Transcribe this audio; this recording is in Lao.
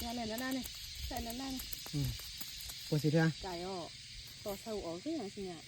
ນີ້ແຫຼະ ນັ້ນນະ ນີ້ ໃສ່ນັ້ນນະ ນີ້ ອືມ ບໍ່ຊິເທື່ອ ໄກ່ອອກ ຕໍ່ເສົາອອກຄືຫຍັງຊິຍາກ.